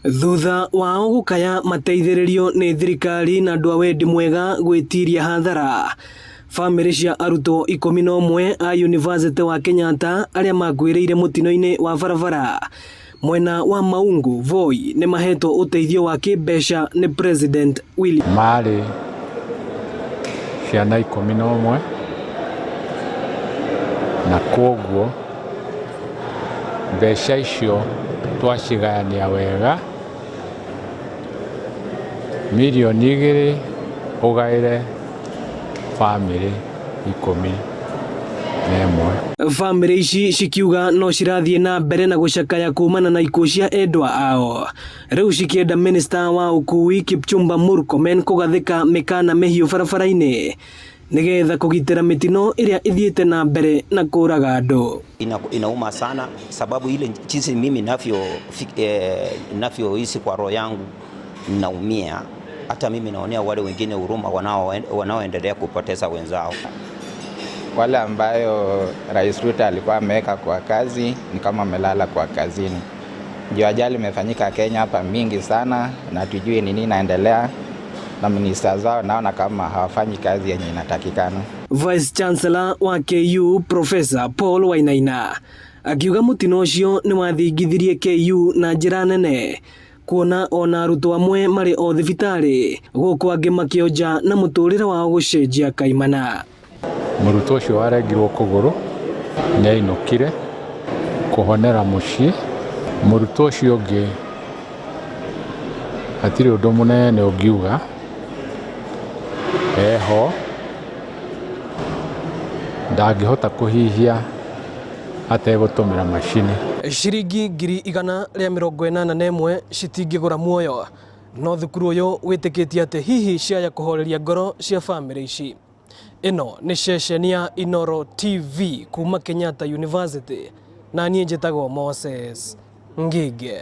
Thutha wao gũkaya mateithĩrĩrio nĩ thirikari na andũ a wendi mwega gwĩtiria hathara, bamĩrĩ cia arutwo 11 a yunivasĩtĩ wa Kenyatta arĩa makuĩrĩire mũtino-inĩ wa barabara mwena wa Maungu, Voi nĩ mahetwo ũteithio wa kĩmbeca nĩ President William. Marĩ ciana 11 na kwoguo mbeca icio twacigayania wega, mirioni 2 ũgaĩre bamĩrĩ 11. Bamĩrĩ ici cikiuga no cirathiĩ na mbere na gũcakaya kumana na ikuũ cia endwa ao, rĩu cikĩenda minista wa ũkui Kipchumba Murkomen kũgathĩka mĩkana mĩhiũ barabara-inĩ nĩgetha kũgitĩra mĩtino ĩrĩa ĩthiĩte na mbere na kũraga andũ. Inauma sana sababu ile jinsi mimi navyohisi kwa roho yangu naumia. Hata mimi naonea wale wengine huruma wanaoendelea kupoteza wenzao. Wale ambayo Rais Ruto alikuwa ameweka kwa kazi ni kama amelala kwa kazini. Ndio ajali imefanyika Kenya hapa mingi sana na tujui nini inaendelea, na minister zao naona kama hawafanyi kazi yenye inatakikana. Vice Chancellor wa KU Professor Paul Wainaina akiuga mũtino ũcio nĩ wathingithirie KU na njĩra nene, kuona ona arutwo amwe marĩ o thibitarĩ gũkũ angĩ makĩonja na mũtũrĩre wao gũcenjia kaimana. Mũrutwo ũcio warengirwo kũgũrũ nĩ ainũkire kũhonera mũciĩ. Mũrutwo ũcio ũngĩ hatirĩ ũndũ mũnene ũngiuga, eho ndangĩhota kũhihia ategũtũmĩra macini. Ciringi 181,000 citingĩgũra muoyo, no thukuru ũyũ wĩtĩkĩtie atĩ hihi ciaya kũhoreria ngoro cia bamĩrĩ ici. Ĩno nĩ ceceni ya Inoro TV kuma Kenyatta University, na niĩ njĩtagwo Moses Ngige.